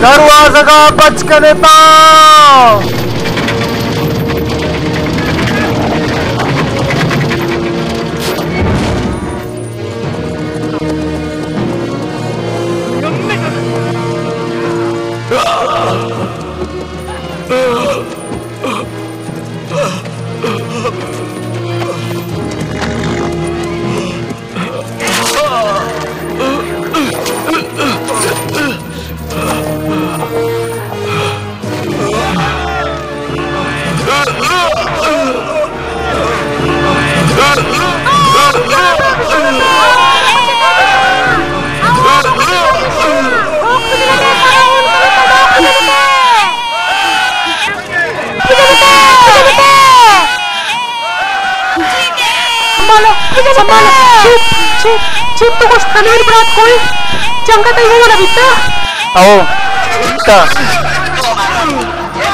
دروازگاں پچ کنتاں۔ سنبھالو، سنبھالو۔ چیت، چیت، چیت تو گوشت کنویر برات کوئی جنگ ءَ تئی ہون بیتا؟ او، تا۔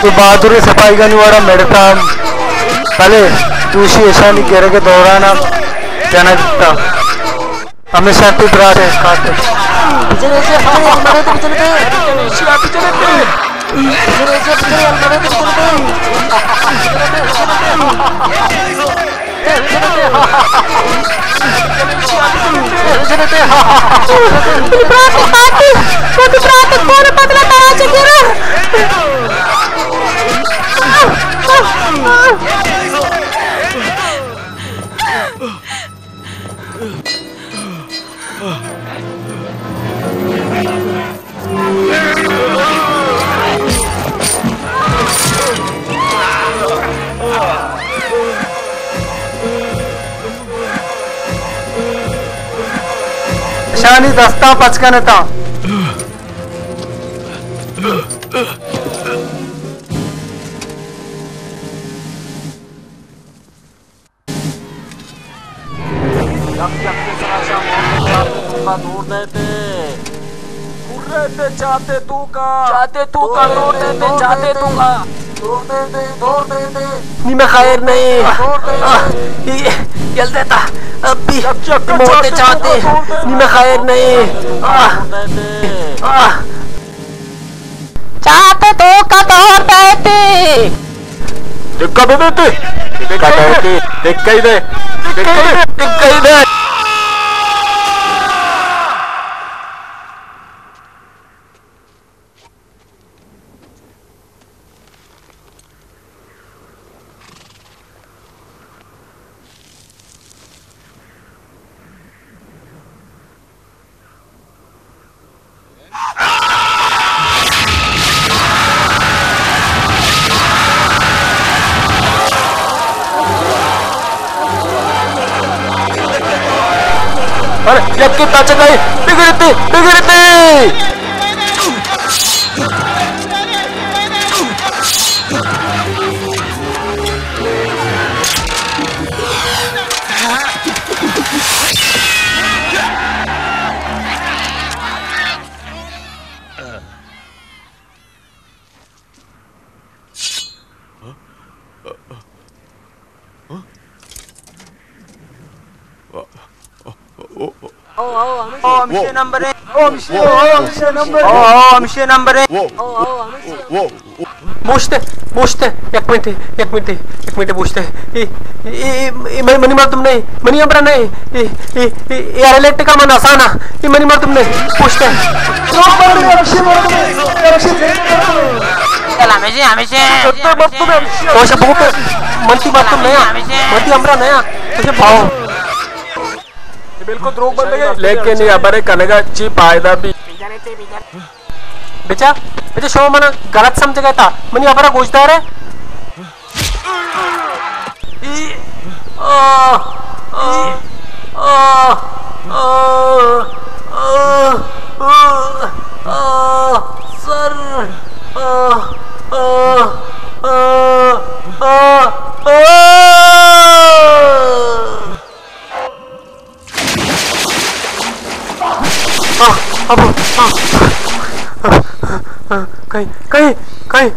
تو بہادر سپاہیگانی وڑا مڑتا، بلے دوشی اشانی گرگ دوران جنگ بیتا۔ ہمیشہ تئی برات ءِ خاطر۔ بجنے تے، ہمے مرد بجنے تے۔ بجنے تے، بجنے تے، مرد بجنے تے۔ بجنے تے۔ برات ءِ خاطر، وتی برات ءِ کور ءِ بدل ءَ ترا چہ گرا۔ اشانی دستاں پچ کنتاں۔ یک یک ءِ سرا شاہ محمد چاتے توکا دور دئیت۔ دور دئیت چاتے توکا۔ چاتے توکا دور دئیت، چاتے توکا۔ دور دئیت، دور دئیت۔ نی مئے خیر نہ اِنت۔ دور دئیت۔ آہ، یل دئیت۔ ابی موت چاتے، نی میں خیر نہیں۔ آہ، آہ۔ چاتے تو کا دور دیتے۔ دکا دے دیتے۔ دکا دیتے۔ دکا ہی دے۔ دکا ہی دے۔ دکا ہی دے۔ ارے، یکی تاچگائی، بگڑتی، بگڑتی۔ او، او، ہمیشہ نمبر ہے۔ او، ہمیشہ، او، ہمیشہ نمبر ہے۔ او، او، ہمیشہ نمبر ہے۔ او، او، ہمیشہ۔ بوشتے، بوشتے، یک منٹ، یک منٹ، یک منٹ بوشتے۔ اے، اے، اے، اے، من-، منی مردم نہیں، منی ہمراہ نہیں۔ اے، اے، اے، اے، اے، الیکٹرک من آسانا، اے منی مردم نہیں، بوشتے۔ ہمیشہ، ہمیشہ۔ تو اسے بہت، منتی مردم نیا، منتی ہمراہ نیا، تو اسے بہت۔ بالکل دروگ بندے۔ لیکن یہ ہبرے کنگا چی فائدہ بھی۔ بچا، بچا، شما منا غلط سمجھگا تا۔ منی ہبرا گوش دارے۔ سر۔ آہ، ابو، آہ۔ کئی، کئی، کئی۔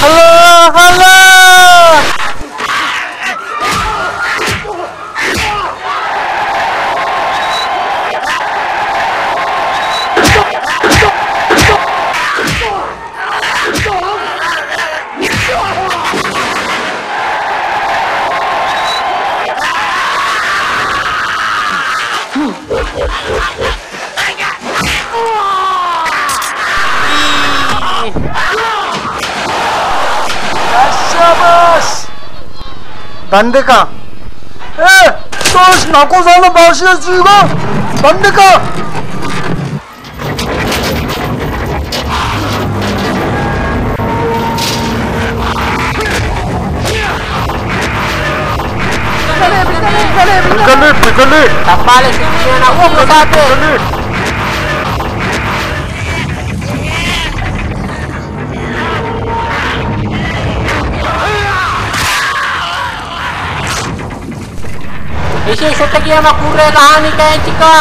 Hello, hello. شاباش! بند کن۔ اے، توش ناکو زانو باشی چیگو۔ بند کن۔ پگلے، پگلے۔ ایشی شتگی ہما کورے کہانی کہیں چکا۔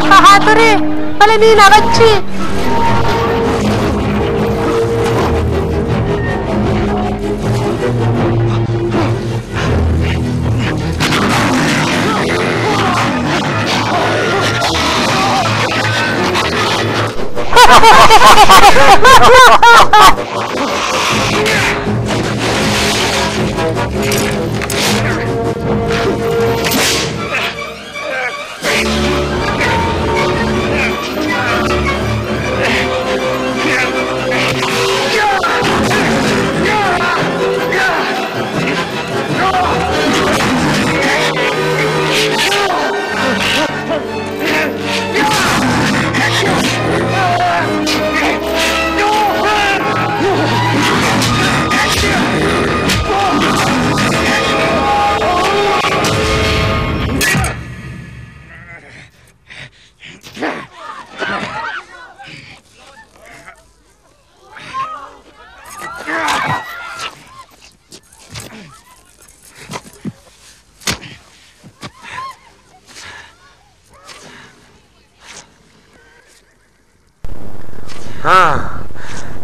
بہادری، بلے نی نہ بچی۔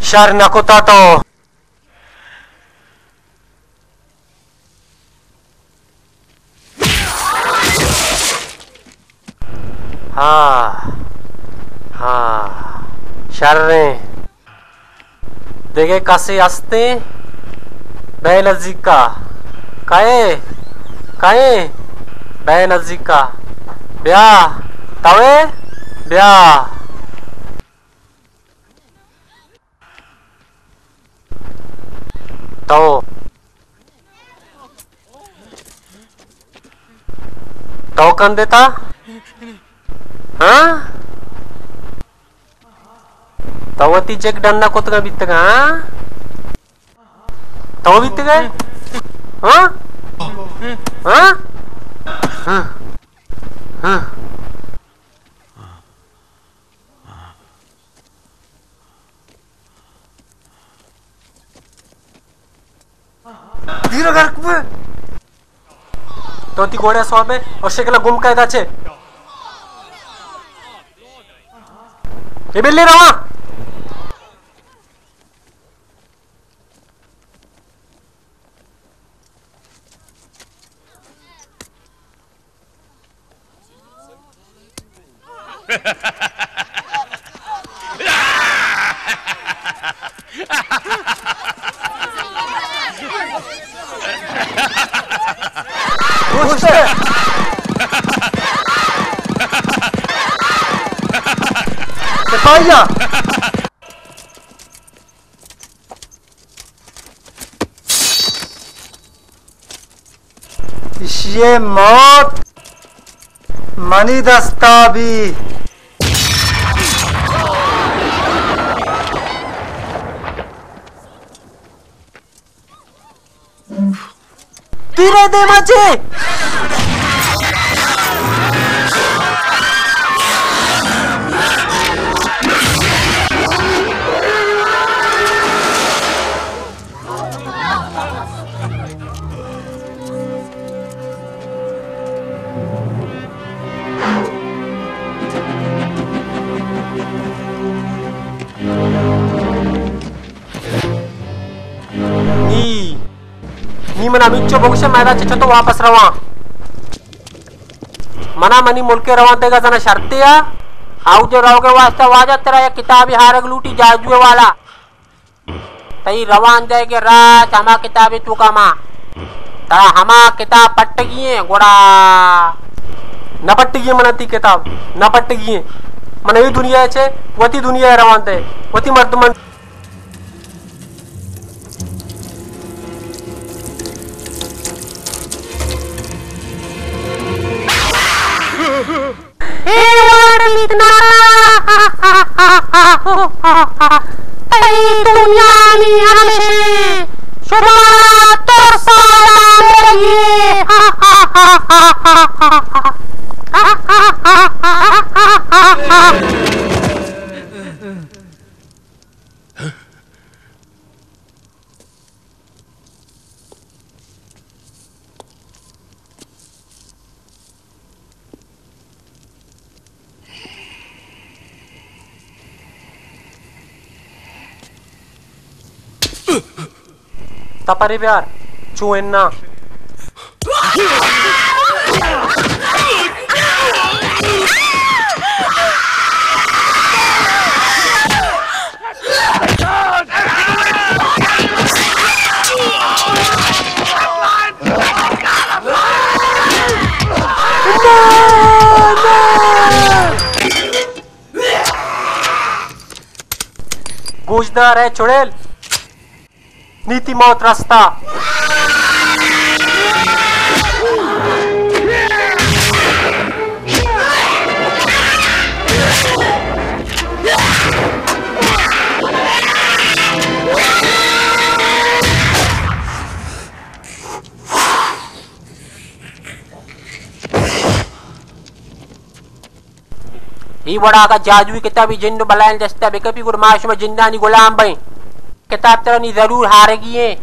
شر نہ کتا تو۔ ہاں، ہاں، شریں۔ دگہ کسے ہستیں؟ بئے نزیکا۔ کئے؟ کئے؟ بئے نزیکا۔ بیا، توئے؟ بیا۔ تو، تو کندتا؟ ہاں؟ تو وتی جگ ڈن نہ کتگ بیتگ، ہاں؟ تو بیتگ ئے؟ ہاں؟ ہاں؟ ہاں؟ ہاں؟ دیر غرق بے۔ تو تی گھوڑے سوار بے اور شکل گم کا ادا چے۔ اے بلے رواں۔ سپاہیاں! ایشی ءِ موت منی دستا بی۔ تیرے دیما چے؟ نی، نی من ہمینچو بگوشم، میدان چہ چتو واپس رواں۔ منا منی ملک ءِ روان دیگا زنا شرطے ءَ، آؤ جو روگ ءِ واسطہ واجہ ترا یک کتابے ہارگ لوٹی جادو والا۔ تئی روان دیگ ءِ راہ ہما کتابے توکا ما۔ ترا ہما کتاب پٹگی ایں، گڑا نہ پٹگی ایں من تئی کتاب، نہ پٹگی ایں۔ من اے دنیا ءَ چہ وتی دنیا ءَ روان دے، وتی مردمان۔ اے وڑ بیت نہ، تئی دنیا نی ہمیش ایں، شما ترسا مرگی۔ تپری بیار، چو انا۔ گوشدار اے چڑیل، نی تئی موت رستا۔ اے وڑا اگاں جادوئی کتابے جن و بلائیں دستا بکپی، گڑا ما شما جنانی غلام بئیں۔ کتاب ترا نی ضرور ہارگی ایں۔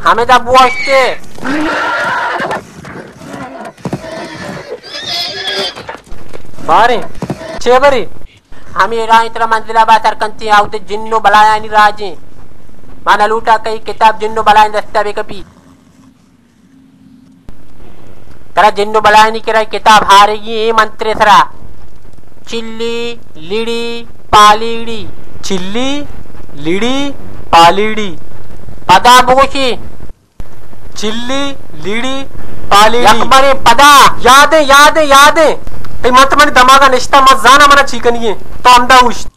ہمے دا بوشتے۔ باریں، چے بری؟ ہمے راہیں ترا منزل ءَ بہ سر کنتیں، آ وتی جن و بلایانی راجیں۔ ما نہ لوٹاں کہ اے کتاب جن و بلایانی دست ءَ بہ کپیت۔ ترا جن و بلایانی کرا اے کتاب ہارگی ایں، اے منترے سرا۔ چلی، لڑی، پالیڑی۔ چلی، لڑی، پالیڑی۔ پدا بگوشی۔ چلی، لڑی، پالیڑی۔ یک برے پدا۔ یادیں، یادیں، یادیں۔ تئی منتر منی دماغ ءَ نشتہ، من زاناں منا چی کنگی ایں۔ تو ہمدا اوشت۔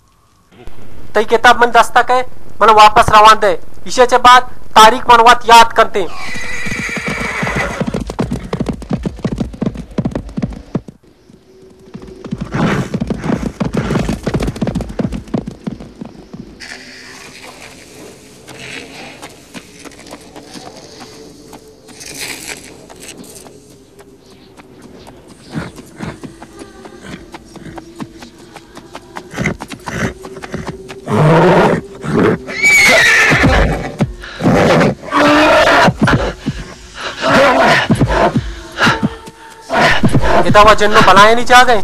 تئی کتاب منی دست ءَ کئے، من واپس روان دئے۔ ایشی ءَ چہ بعد تاریخ من وت یات کنتیں۔ ادا وا جن و بلایانی جاگہ ایں۔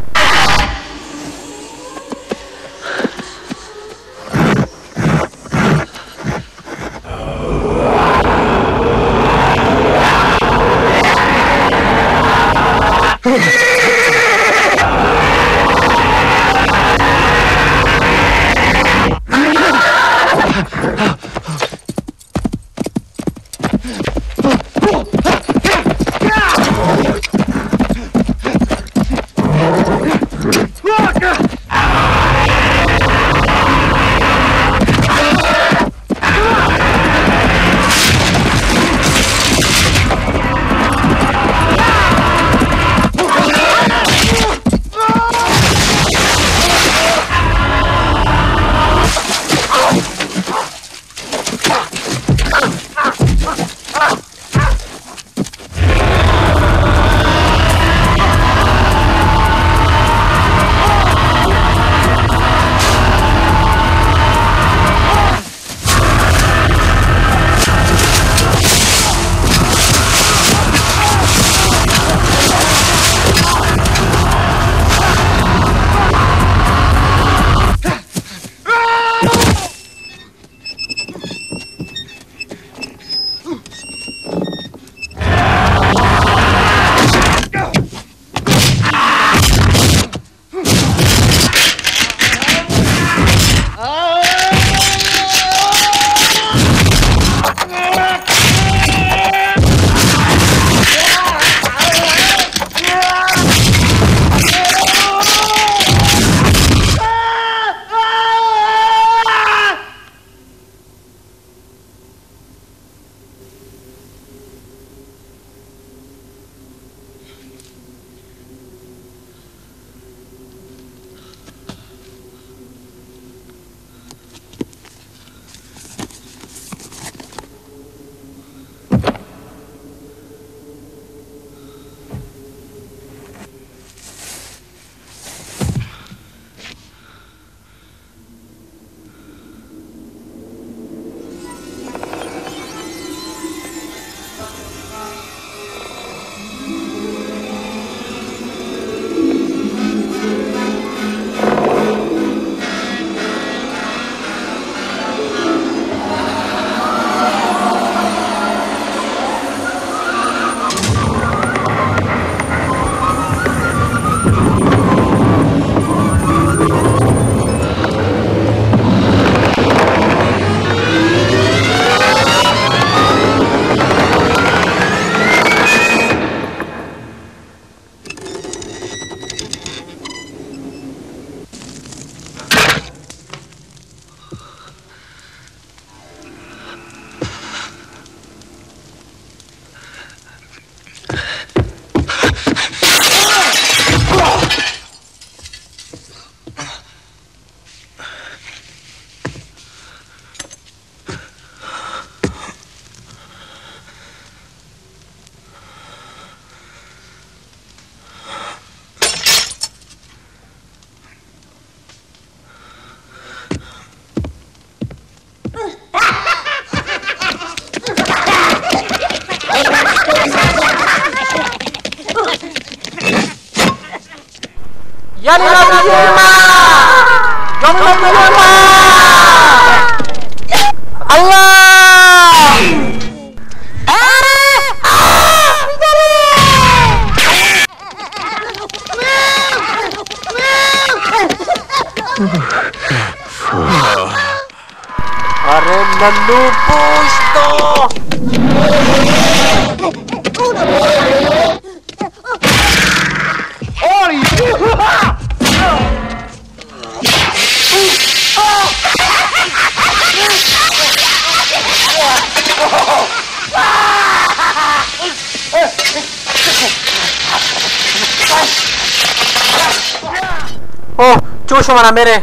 یعنی نبی ما! یعنی نبی ما! اللہ! ارے ننو پوچھ تو۔ اوہ، چو شمارا میرے۔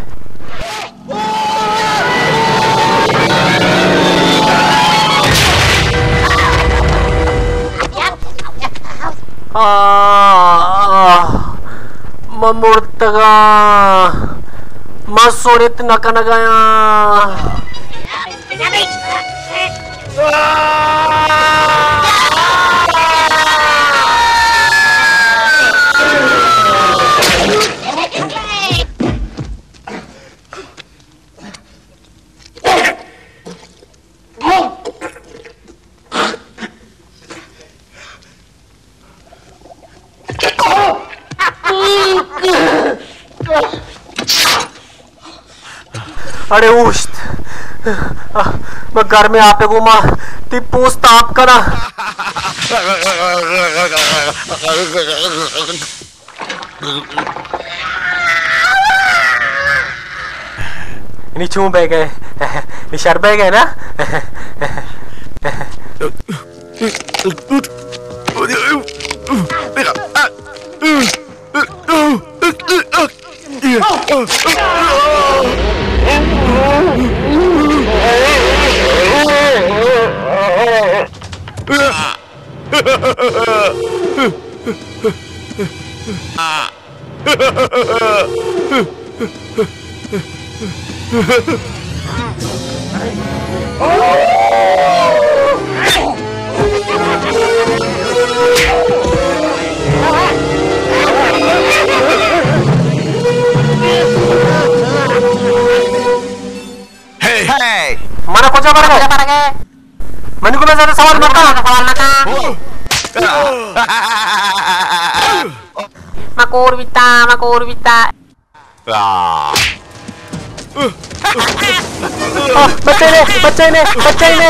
آہ، من مرتگاں، من سوڑت نہ کنگایاں۔ اڑے اوشت، من گرمیں آپ ء گوما تی پوست آپ کناں۔ نی چون بہ گئے؟ نی شر بہ گئے نا؟ من کجا برگ ء؟ منی گوما زیادہ سوال مکن۔ سوال مکن۔ مکور بیتا، مکور بیتا۔ آہ، بچے نے، بچے نے، بچے نے۔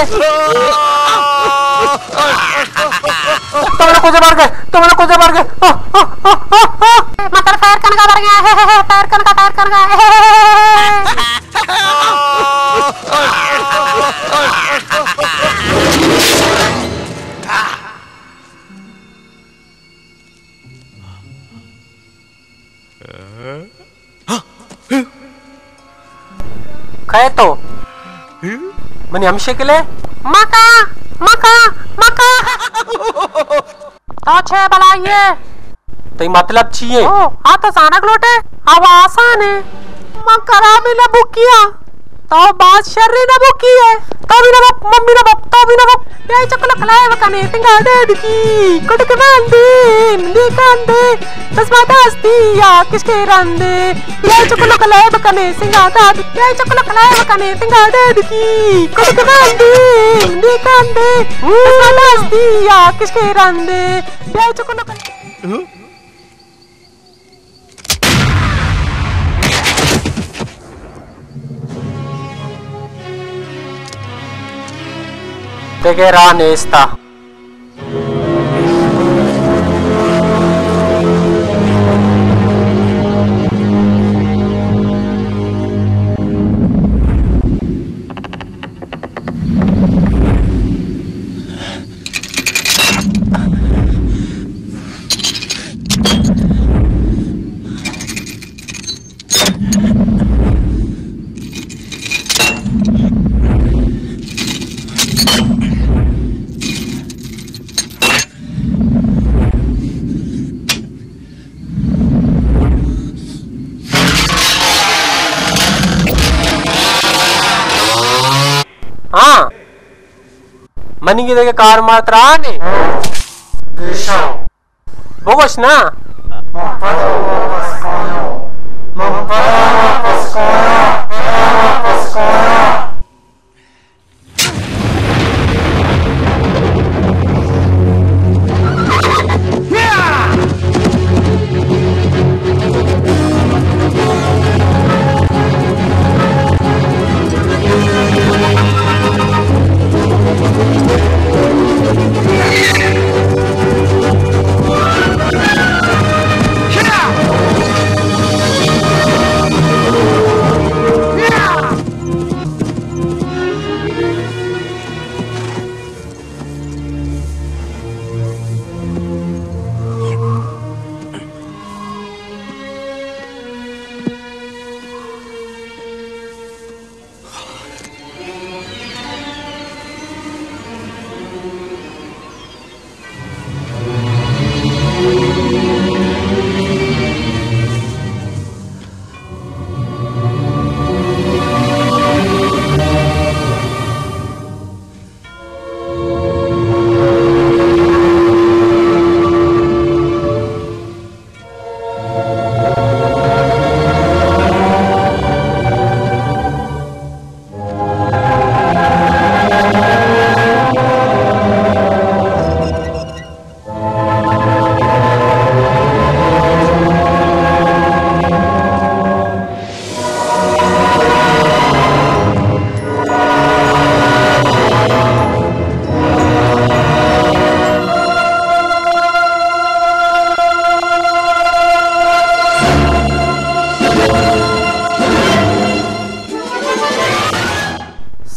تو منا کجا برگ ء؟ تو منا کجا برگ ء؟ آہ، آہ، آہ، آہ، آہ۔ من ترا سیر کنگا برگ ء، سیر کنگا، سیر کنگا۔ کئے تو؟ منی ہم شکل ہے؟ مکا، مکا، مکا۔ تو چے بلائی ئے؟ تئی مطلب چی ئے؟ او، آ تو زانگ لوٹ ئے؟ آ وا آسان ئے۔ من کرامے نہ بوکی آں۔ تو باز شریں نہ بوکی ئے۔ تو بھی نہ بک، من بھی نہ بک، تو بھی نہ بک۔ بیا چکلک لائیو کنے سنگا ڈیڈ کی۔ کٹک باندے، نندی کاندے۔ دسما دستی یا کشکے رندے۔ بیا چکلک لائیو کنے سنگا داد۔ بیا چکلک لائیو کنے سنگا ڈیڈ کی۔ کٹک باندے، نندی کاندے۔ دسما دستی یا کشکے رندے۔ بیا چکلک دگہ راہ نیست ء۔ ہاں۔ منی گدگ ء کار مار ترا نے۔ بگوش نا۔ ما پدا واپس کایاں۔ من پدا واپس کایاں، پدا واپس کایاں۔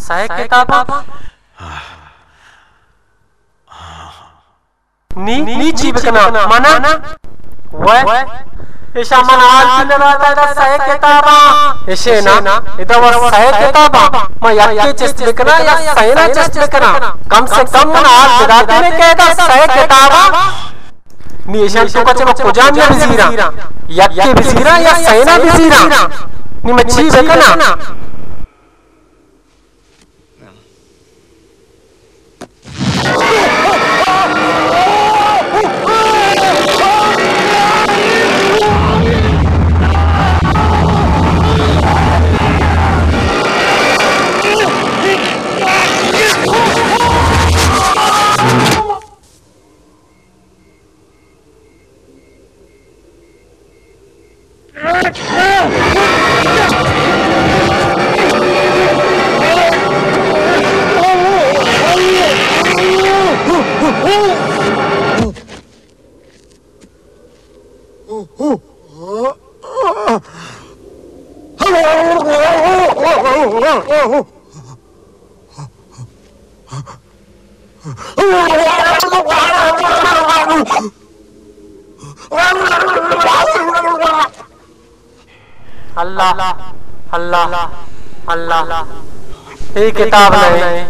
سئے کتاباں؟ نی، نی چی بکناں؟ منا؟ وے؟ ایشاں من حال بھی نہ داتا، ادا سئے کتاباں۔ ایشے نا، ادا وہ سئے کتاباں۔ ما یکے چست بکناں یا سئینا چست بکناں؟ کم سے کم من حال بداتے نے کہ ادا سئے کتاباں۔ نی ایشاں تو کچھ کجام یا بزیراں؟ یکے بزیراں یا سئینا بزیراں؟ نی من چی بکناں؟ اللہ، اللہ، اللہ، اے کتاب نہ ایں۔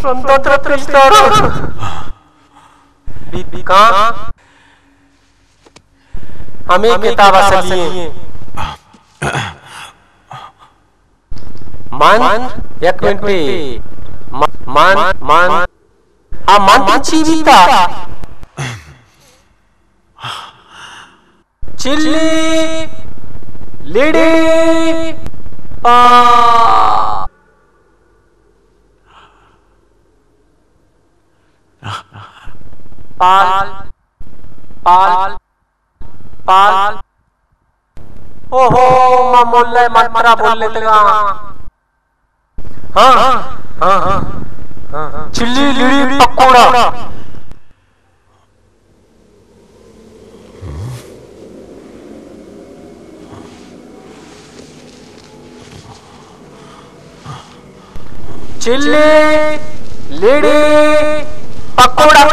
رندا ترا پیش داراں۔ بیت کاں۔ ہمے کتاب ءَ سلی ایں۔ من، یک منٹے۔ من، من، من۔ آ من تئی چی بیتا؟ چلی، لیڈی، پا۔ پال، پال۔ پال۔ اوہو، ما ملا ءِ منترا بولتگاں۔ ہاں، ہاں، ہاں، ہاں۔ چلی لڑی پکوڑا۔ چلی لڑی پکوڑا۔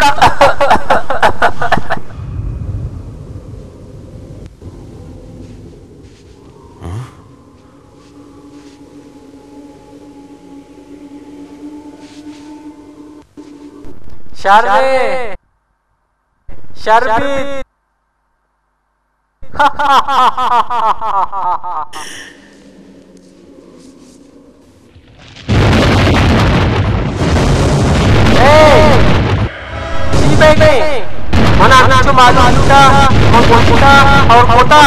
شر بی، شر بی۔ اے! چی بے گئے؟ من انچو معلوم تھا، من بولتا اور کوتا۔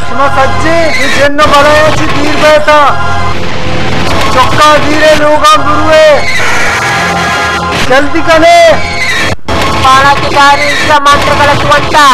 شما سجیں اے جن ءُ بلایاں چہ دیر بیت آں۔ چکاں زیرے، لوگاں بروے۔ جلدی کنے۔ پاڑا کہ داری، اس کا منتر غلط بنتا۔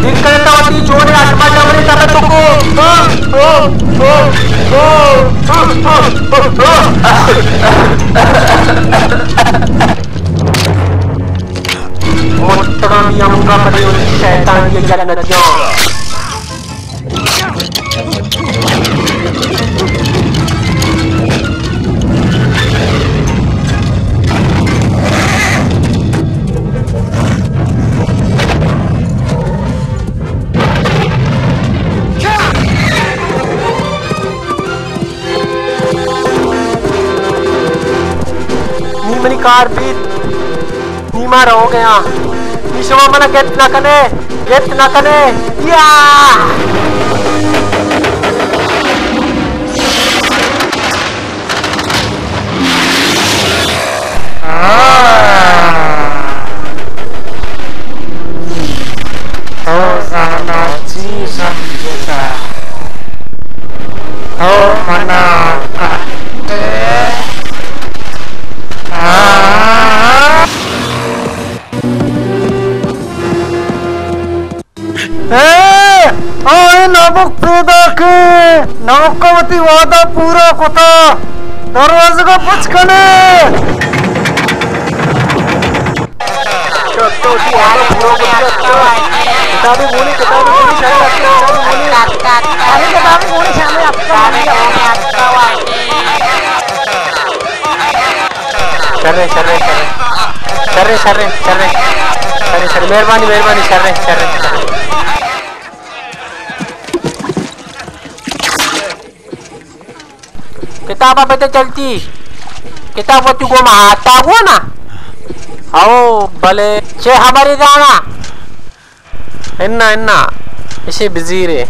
دل کرتا وتی جوڑے آتما ڈبرے تک تو کو۔ مسترانی امگا پدے شیطانی جنتیاں۔ نی منی کار بیت، نی ما روگ ءَ آں۔ نی شما منا گپت نہ کنے، گپت نہ کنے۔ یا! تو زانا چی سمجھتا؟ تو منا کہتے؟ اے، آ اے نمک پیداک ایں۔ نمک ءَ وتی وعدہ پورا کتا۔ دروازگ ءَ پچ کنے۔ کتابی گونی، کتابی گونی، شاید کتابی گونی۔ ارے کتابی گونی، شاید کتابی گونی۔ شریں، شریں، شریں۔ شریں، شریں، شریں۔ شریں، شریں۔ مہربانی، مہربانی، شریں، شریں، شریں۔ کتاب ءَ پہ چلتی۔ کتاب وتی گوما آتا گو نا۔ او، بلے، چے خبری دانا؟ انا، انا۔ اشی بزیرے۔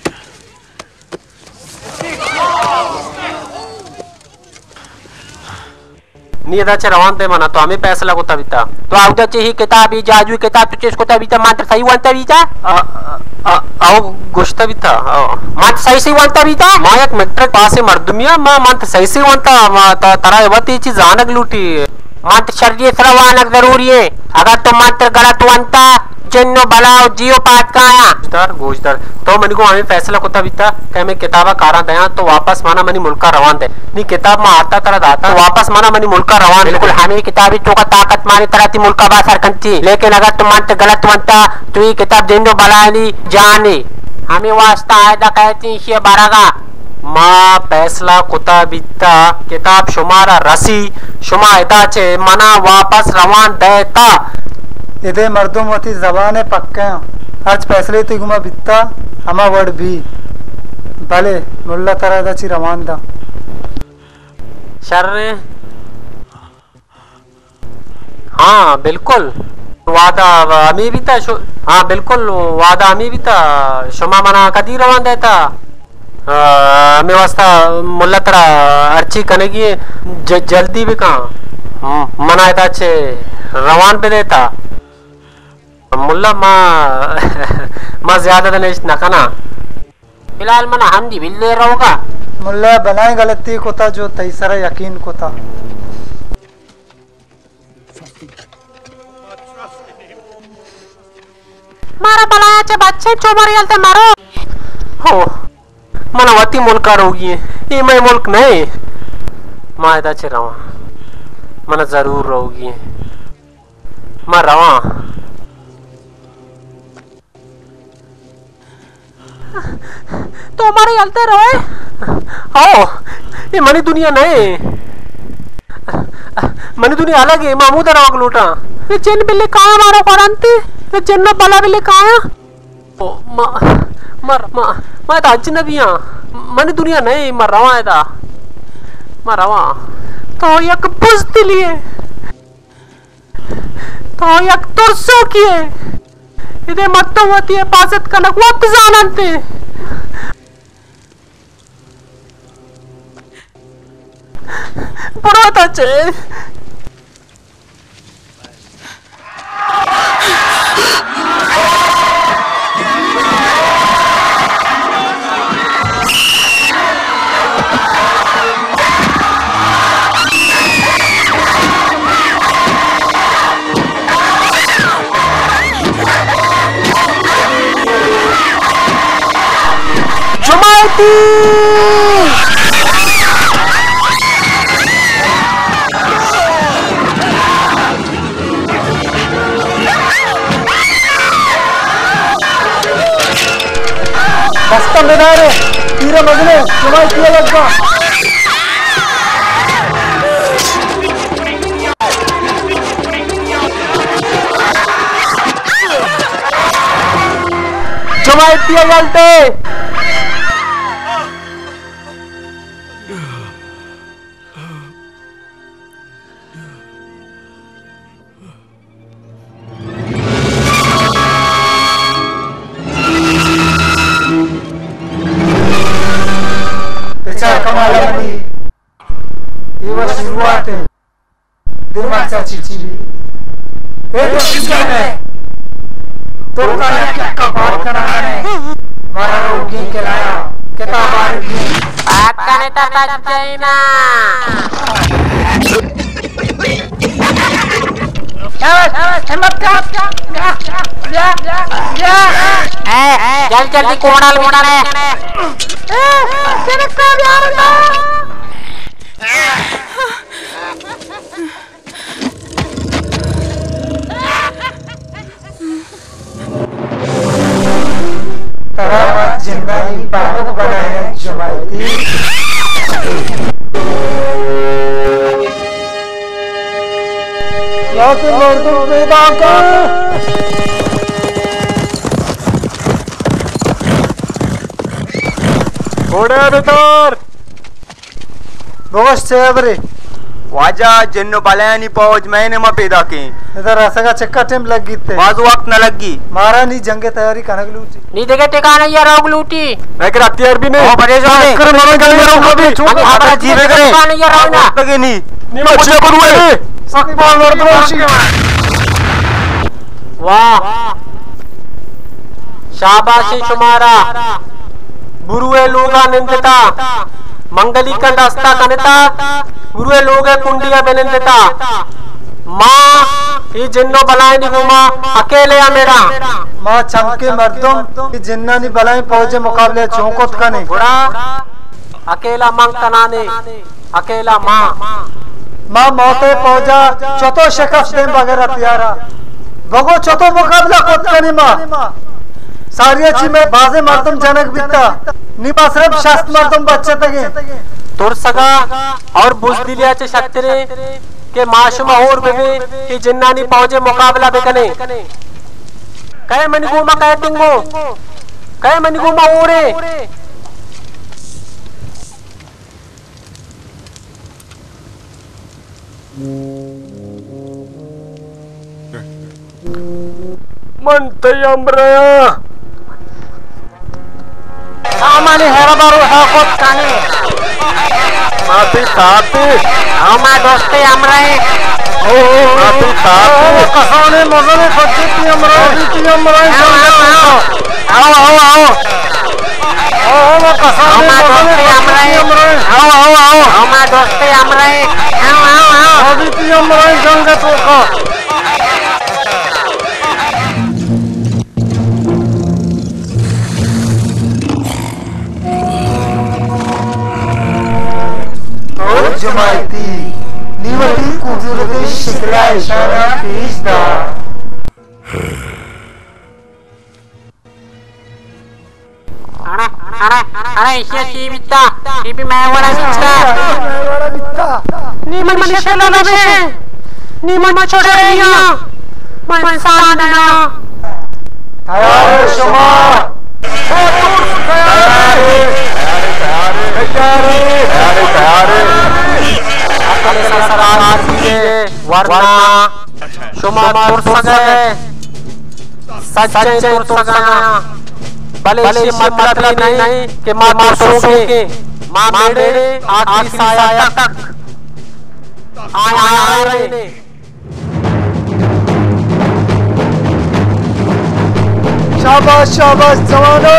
نی ادا چہ روان دے منا، تو ہمے فیصلہ کتا بیتا۔ تو اودا چہ ہی کتاب، ہی جادوئی کتاب تو چیز کتا بیتا، منتر صحیح وانتا بیتا؟ آ، آ، آ، او گوشتا بیتا، او۔ منتر صحیح صحیح وانتا بیتا؟ ما یک میٹرک پاسے مردمی آں، ما منتر صحیح صحیح وانتا، ما تا-، ترا وتی چیز زانگ لوٹی۔ منتر شری سرا وانگ ضروری ہے۔ اگر تو منتر غلط وانتا، جن و بلا و جیو پاتکایا۔ گوشدار، گوشدار، تو منی گوں ہمے فیصلہ کتا بیتا کہ ہمے کتابا کاراں دیاں، تو واپس منا منی ملکا روان دے۔ نی کتاب ما آرتا ترا داتا، تو واپس منا منی ملکا روان دے۔ بالکل ہمے کتابی توکا طاقت مانی ترا تی ملکا با سر کنتی، لیکن اگر تو منتر غلط ونتا، تو یہ کتاب جن و بلانی جانی۔ ہمے واسطہ آیدا کہتی شی برگا۔ ما پیسلہ کتا بیتا، کتاب شمارا رسی، شما ادا چہ منا واپس روان دئیتا۔ ادے مردم وتی زبان ء پکہ آں، ہرچ پیسلے تئی گوما بیتا، ہما وڑ بی۔ بلے ملا ترا ادا چی روان داں۔ شر ایں۔ ہاں، بالکل۔ وعدہ ہمے بیتا، شو-، ہاں، بالکل، وعدہ ہمے بیتا۔ شما منا کدی روان دیتا؟ آ، ہمے واسطہ ملا ترا ہرچی کنگی ایں، ج-، جلدی بکن۔ م-، منا ادا چہ روان بدیتا۔ ملا، ما، ما زیادہ دن اشت نہ کناں۔ بلال، من ہمدی بلے روگا۔ ملا بلائیں غلطی کتا جو تئی سرا یقین کتا۔ مارا بلایا چہ بچے چو مری التے مرو۔ ہو، من وتی ملکا روگی ایں۔ اے مئے ملک نہ ایں۔ ما ادا چہ رواں۔ من ضرور روگی ایں۔ ما رواں۔ تو مارا یلتے روئے؟ او، اے منی دنیا نہ ایں۔ منی دنیا الگ ایں، ما ہمودا روگ لوٹاں۔ اے جن بلے کایا مارا کورنتی، اے جن و بلا بلے کایا۔ او، ما، ما، ما، ما ادا اجنبی آں۔ منی دنیا نہ ایں، ما رواں ادا۔ ما رواں۔ تو یک بزدلی ئے۔ تو یک ترسوکے ئے۔ ادے مردم وتی حفاظت کنگ وت زاننت۔ برو تا چے۔ جماعتی! دستاں بدارے، تیر مزنے، جماعتی لگا۔ جماعتی یلتے۔ بچار کمال احمدی، اے وت شروعات اِنت۔ دیما چا چی چی بی؟ اے تو شیشہ ہے۔ تو کا یک یک کا پاٹ کرا ہے۔ مارا روگی کلایا، کتاب آرگی۔ پاٹ کنے تا بچے نا۔ شاباش، شاباش، ہمت کر۔ جا، جا، جا، جا۔ اے، جلد، جلدی کوڑا لوٹا نے۔ اے، تیرے کامیاب نہ۔ ترا ما جنانی پاروک بنائیں جماعتی۔ یا تو مردم پیدا کر۔ گھوڑے بتار۔ بگوش چے ہبرے؟ واجہ، جن و بلایانی پوج مئے نیما پیداکیں۔ ادا رسگا چکا ٹیم لگیت؟ باز وقت نہ لگی۔ مارا نی جنگ تیاری کنگ لوٹی۔ نی دگہ ٹکانہ یا روگ لوٹی۔ میں کہ ہتھیار بھی نہیں۔ او پریشان ہے۔ کر مارا جنگ روگ لوٹی۔ چون ہمارا جی دگہ ٹکانہ یا روگ نا۔ تگے نی۔ نی مچے کو دوئے۔ سک بال مردم ہوشی۔ واہ، شاباشی شمارا۔ بروئے لوگا نندتا، منگلیکا دستا کنتا، بروئے لوگے کنڈیا بنندتا۔ ما ای جن و بلائنی گوما اکیلے آ میڑا۔ ما چمکے مردم ای جنانی بلائیں پوجے مقابلے چون کت کنے؟ گڑا اکیلا من کنانے۔ اکیلا ما۔ ما موت ء پوجا چتو شکست دیم بغیر ہتھیارا؟ بگو چتو مقابلہ کت کنی ما؟ ساری چی میں بازے مردم جنگ بیتا، نی ما صرف شست مردم بچتگیں۔ ترسگا اور بزدلیا چہ شتریں کہ ما شما ہور ببیں کہ جنانی پوجے مقابلہ بکنیں۔ کئے منی گوما کئے تنگو؟ کئے منی گوما ہورے؟ من تئی ہمراہ آں۔ سامانی ہر بار ہاکوت کنے۔ ماتی تاتی۔ ہما دوستی ہمراہ۔ او، او، او۔ ماتی تاتی۔ او، کسانی مزنی سجی تی ہمراہ، تی ہمراہ۔ آؤ، آؤ، آؤ۔ ہما دوستی ہمراہ۔ آؤ، آؤ، آؤ۔ ہما دوستی ہمراہ۔ آؤ، آؤ، آؤ۔ ہما دوستی ہمراہ جنگ توکا۔ تو جماعتی نی وتی قدرت شکلا اشارہ پیش دار۔ اڑے، اڑے، اڑے، ایشی چی بیتا؟ ای بھی مئے وڑا بیتا۔ نی من شکل نہ بے۔ نی من چھوڑے نیا۔ من انسان نہ۔ تیار شما؟ تیار، تیار، تیار۔ عقل سرسرا کیجیے، ورنہ شما ترسگ ءَ، سچیں ترسگ ءَ، بلے ایشی مطلب اے نئیں کہ ما ترسوکیں، ما میڑے آخری ساہ تک آیاں آریں۔ شاباش، شاباش جوانو!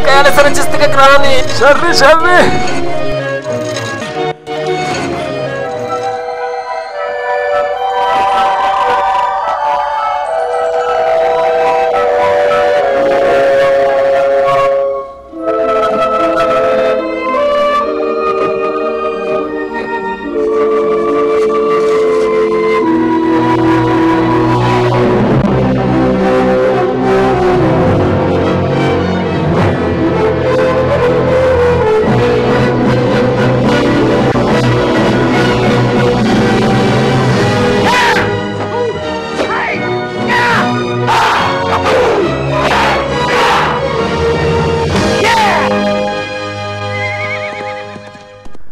کہنے سر چست کے کرانے۔ شر، شر۔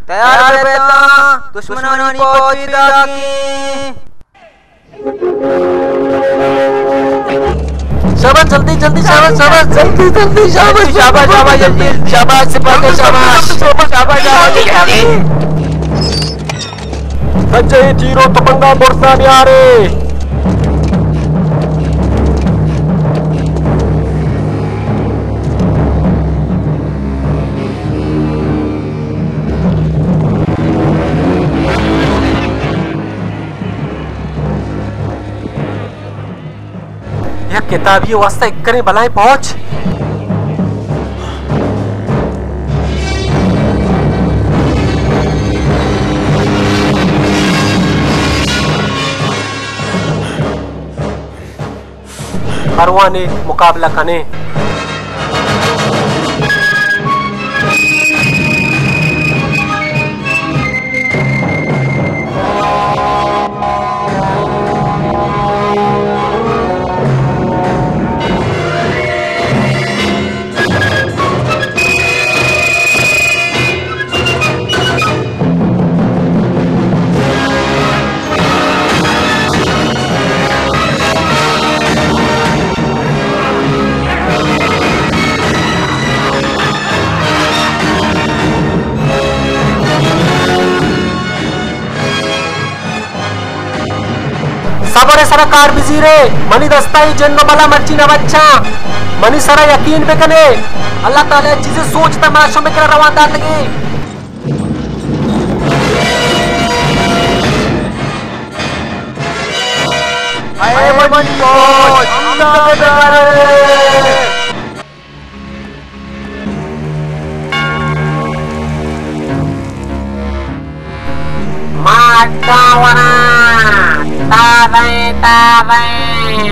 تیار بے تاں، دشمنانی پوج پیداکیں۔ شاباش، جلدی، جلدی، شاباش، شاباش، جلدی، جلدی، شاباش، شاباش، شاباش، جلدی، شاباش، سپاہ، شاباش، شاباش، شاباش، جلدی۔ سجے تیر و تپنگا برزا بیارے۔ کتابی واسطہ اکریں بلائیں پہنچ۔ پروانے مقابلہ کنے۔ صبر ءِ سرا کار بزیرے، منی دستا اے جن و بلا مرچی نہ بچاں۔ منی سرا یقین بکنے، اللہ تعالی چیزے سوچ تا منا شمے کرا روان داتگے۔ اے منی فوج، حملہ بکنے۔ ما اڈا وراں، تازہ ایں، تازہ ایں۔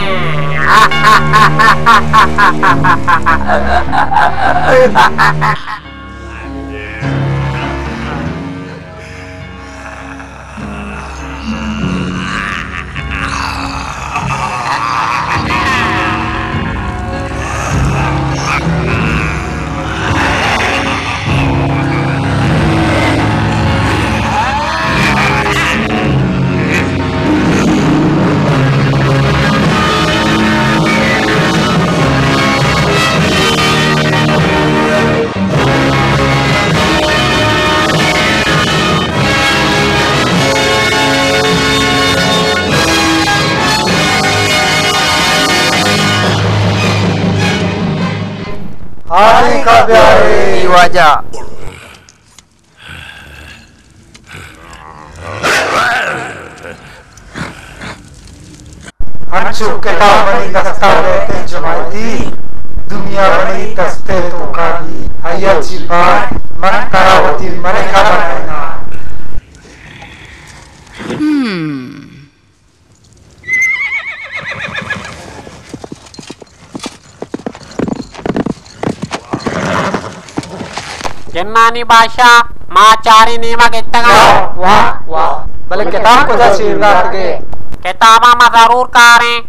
آدینک ءَ بیارے۔ اے واجہ۔ انچو کتاب منی دستا بیتیں جماعتی، دنیا منی دست ءِ توکا بی، آئی ءَ چی پاد من ترا وتی ملک ءَ بنائیناں۔ ہم۔ جنانی بادشاہ، ما چاریں نیمگ اتگاں۔ واہ، واہ، واہ۔ بلے کتاب کجا چیر داتگے؟ کتاباں ما ضرور کاریں۔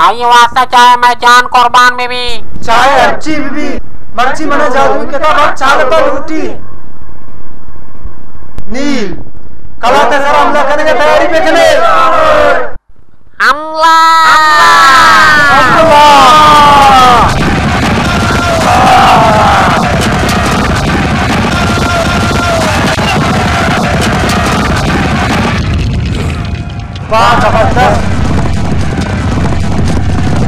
آئی واسطہ چاہے مئے جان قربان بہ بی۔ چاہے ہرچی بہ بی، مرچی منا جادوئی کتاب ہر چالکا لوٹی۔ نیل، کلات ءِ سرا حملہ کنگ ءِ تیاری بکنے۔ حملہ! حملہ! واہ، زبردست!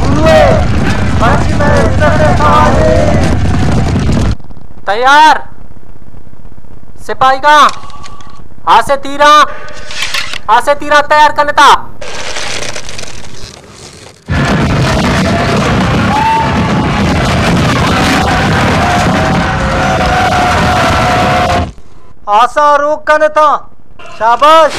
گروے، مرچی مئے عزت ءِ سوالے۔ تیار! سپاہیگاں، آسے تیراں، آسے تیراں تیار کنتا۔ آساں روک کنتا۔ شاباش۔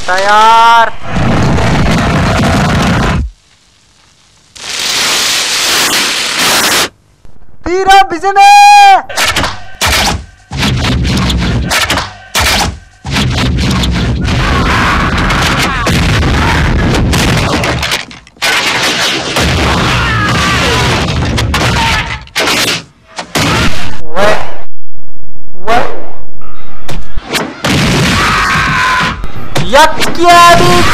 تیار۔ تیرا بزنے۔ وے، وے،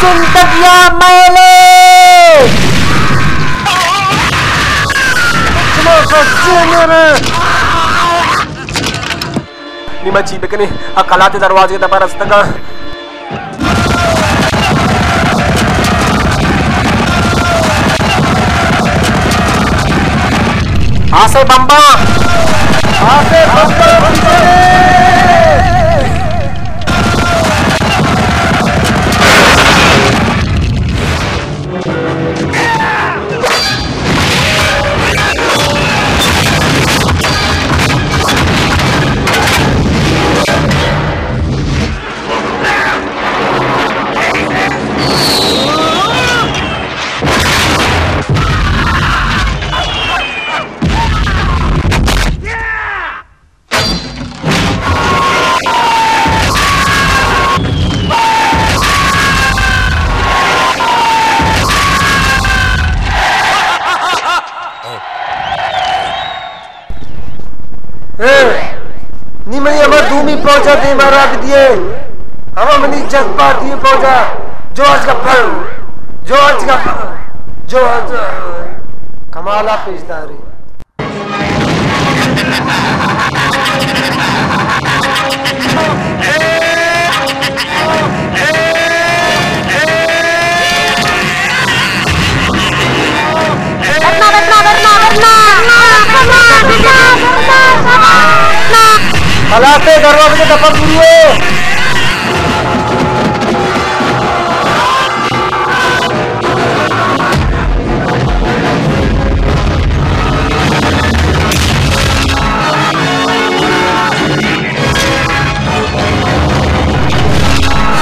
زندگیا میلے۔ شما سچے میرے۔ نی ما چی بکنیں؟ آ کلات ءِ دروازگ ءِ دپ ءَ رستگاں۔ آسے بمباں! آسے بمباں! اے، نی منی ہما دومی پوجا دیما را بدیے۔ ہما منی جذباتی پوجا۔ جارج گپر، جارج گپر، جارج۔ کمالا پیش داری۔ ہلاس ہے، دروازے کے دفعہ پوری ہو۔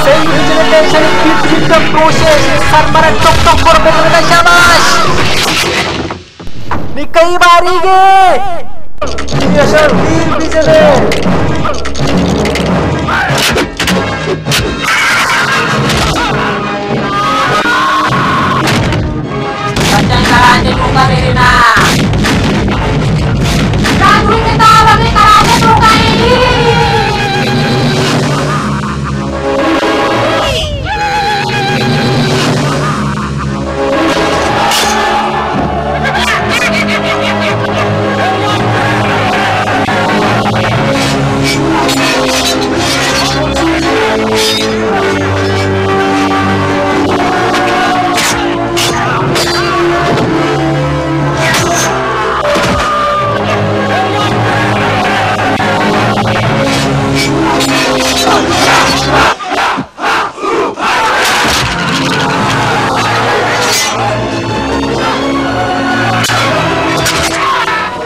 صحیح vision tension fit fit process سر مرن ٹک ٹک پر بکر شاباش۔ نی کئی باریگ ئے؟ نی اشاں تیر بجن ئے۔ بچن کراچے توکا میرے نا۔ جادوئی کتاب ہمیں کراچے توکا ہے۔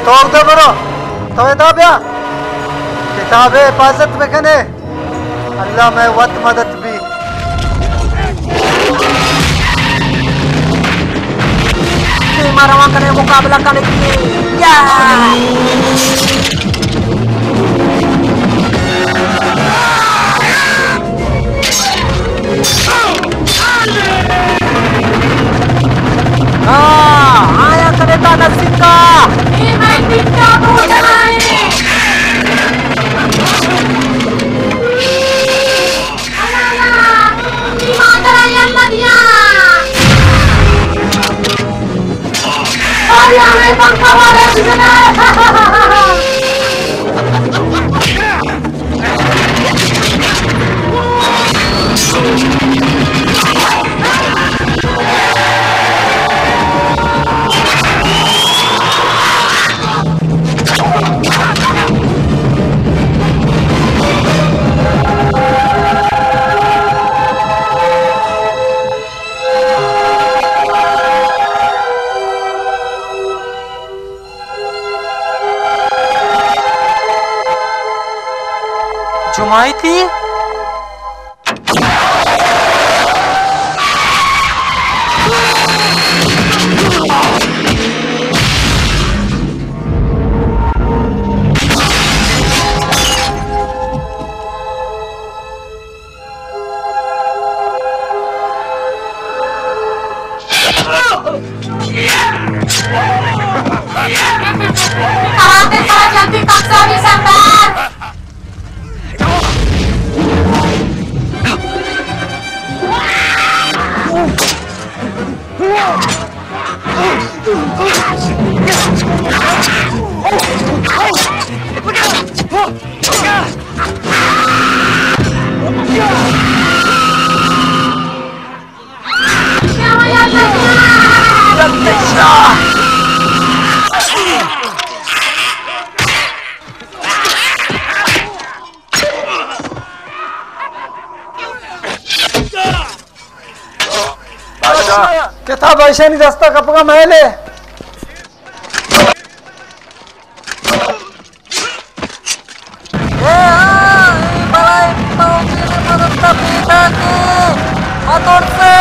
تو ادا برو، تو ادا بیا، کتاب ءِ حفاظت بکنے، اللہ مئے وت مدد بی۔ تئی ما روان کنے مقابلہ کنے کی۔ یا! ہاں، آیا کنے تا نزدیک کا۔ اے مئے ٹکا بوجھائیں۔ جماعتی؟ کتاب ایشانی دستا کپگا میلے۔ اے آ، اے بلائیں توکینے پرستا پیداکے، مترسے۔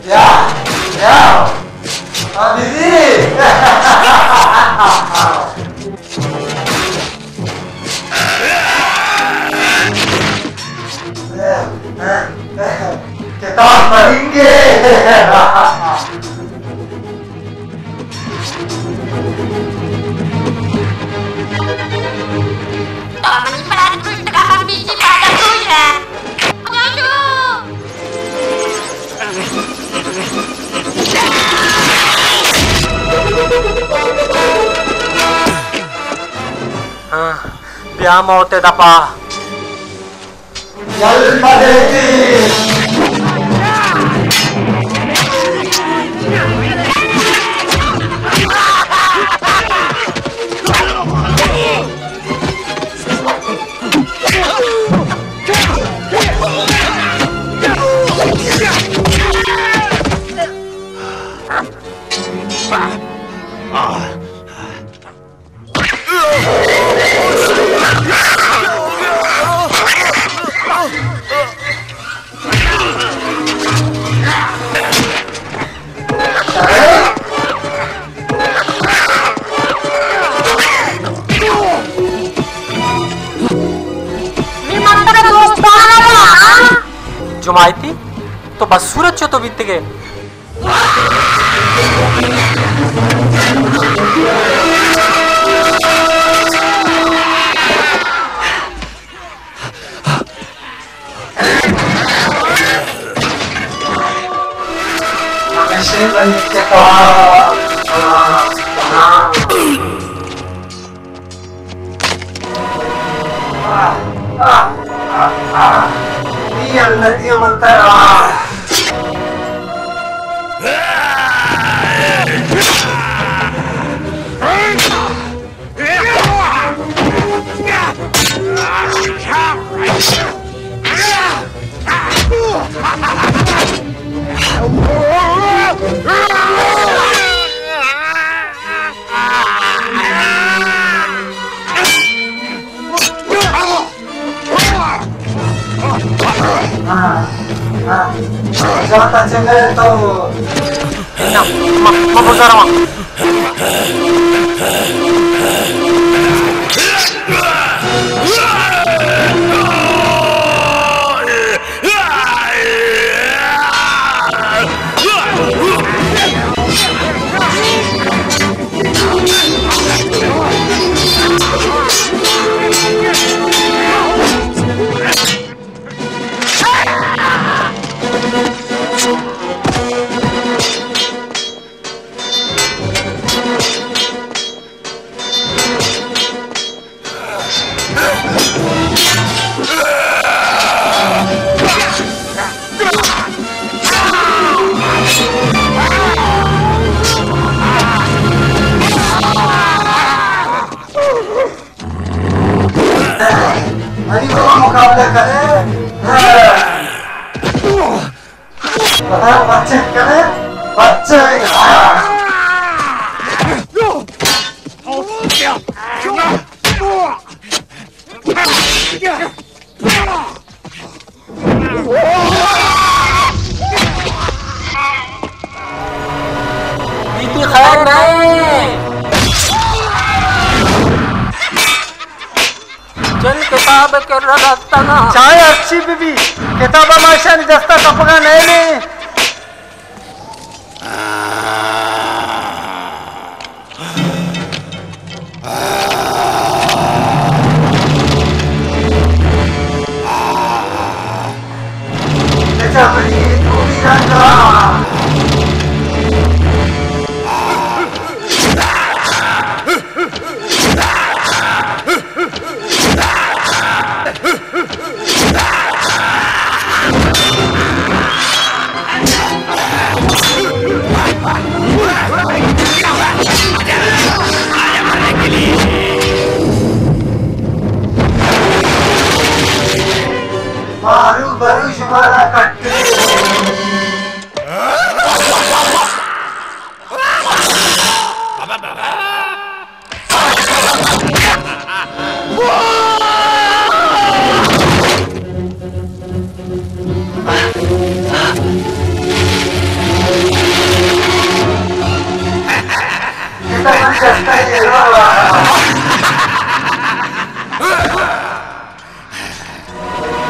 یا، یا۔ ہاں، دیدی۔ کتاب پڑھیں گے۔ تو منی برات کشتگا، ہم بیچی پادا کوئی ہے۔ جوجو! ہاں، بیا موت دپا۔ یل مدیتی۔ جماعتی، تو بس صورت چو تو بیتگے۔ جان تا چنگا تو۔ نہ، ما، ما بزرواں۔ منی مقابلہ کرے۔ بچے کرے، بچے۔ کرا داتگاں۔ چاہے ہرچی بہ بی، کتاب ءَ ما اشانی دست ءَ کپگ ءَ نئیلیں۔ مارو برو شمارا کٹ۔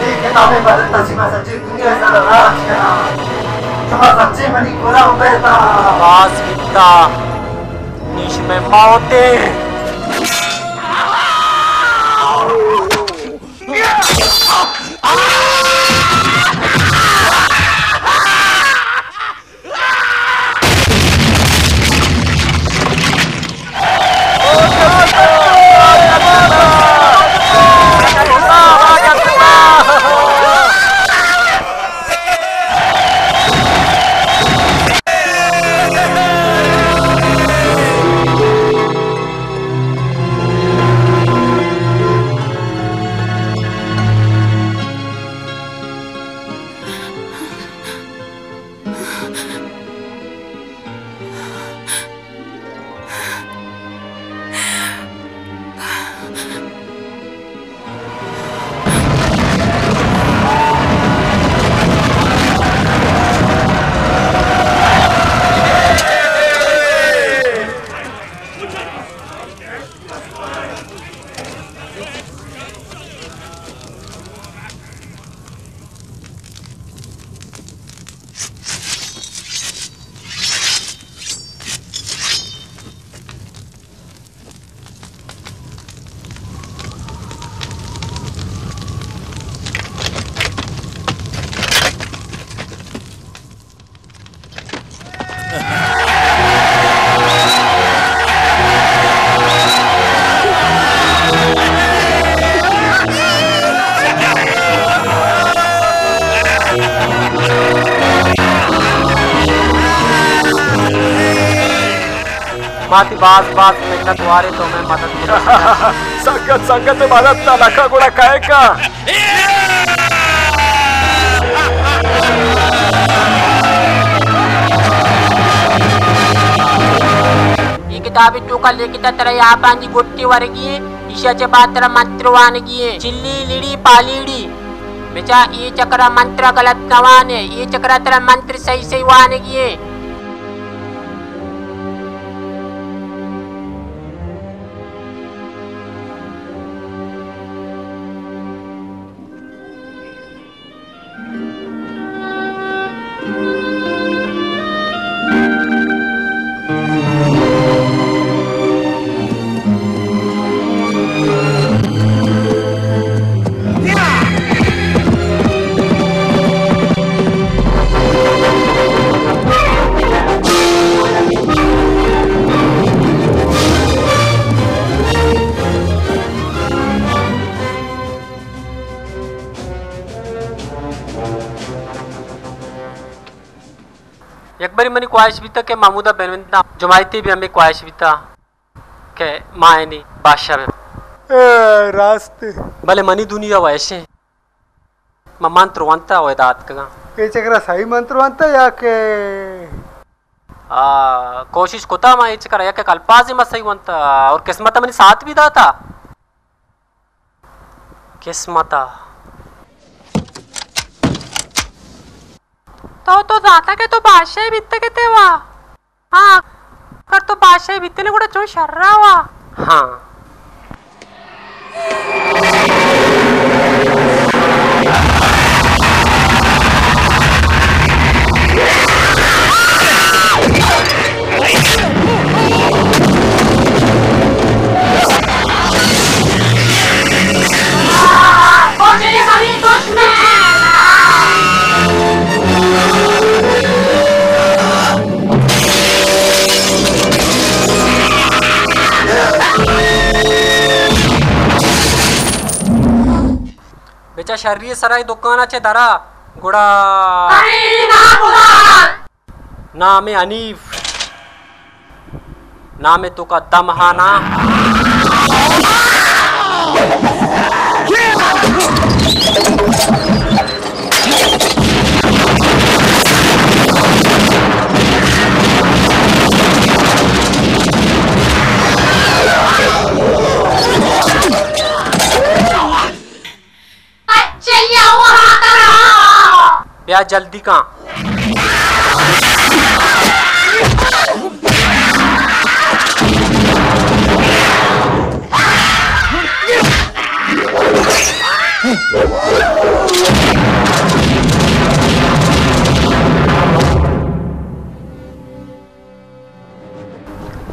اے کتابے بلد تسیما سجی دنیا سر راج کنا۔ شما سچے منی غلام بیتا۔ باز بیتا۔ نیش میں موتے۔ ما تی باز باز منت وارے تو میں مدد کرے۔ سنگت سنگت مدد تا لکا گڑا کائے کا۔ اے کتابے توکا لکھتا ترا آپانی گٹے ورگی ایں، ایشا چہ بعد ترا منتر وانگی ایں۔ چلی لڑی پالیڑی۔ بچا اے چکرا منتر غلط نہ وانے، اے چکرا ترا منتر صحیح صحیح وانگی ایں۔ یک بری منی خواہش بیتا کہ محمودا بننداں، جماعتی بھی ہمیں خواہش بیتا کہ ما اینی بادشاہ بہ۔ اے، راست۔ بلے منی دنیا و ایشیں۔ ما منتر وانتا و ادا اتکگاں۔ اے چکرا صحیح منتر وانتا یا کہ؟ آ، کوشش کتا ما اے چکرا یک ایک الفاظ ما صحیح وانتا اور قسمت منی ساتھ بھی داتا۔ قسمت ء۔ تو، تو زانتا کہ تو بادشاہ بیتگ تے وا؟ ہاں، اگر تو بادشاہ بیتنے گڑا چون شرا وا؟ ہاں۔ شری سرا اے دکان ءَ چہ درا، گڑا نام حنیف، نام توکا دم ہانا۔ بیا جلدی کن۔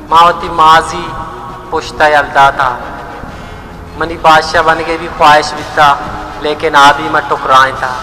ما وتی ماضی پشت ءَ یل داتا۔ منی بادشاہ بنگے بھی خواہش بیتا، لیکن آ بھی من ٹکرائینتا۔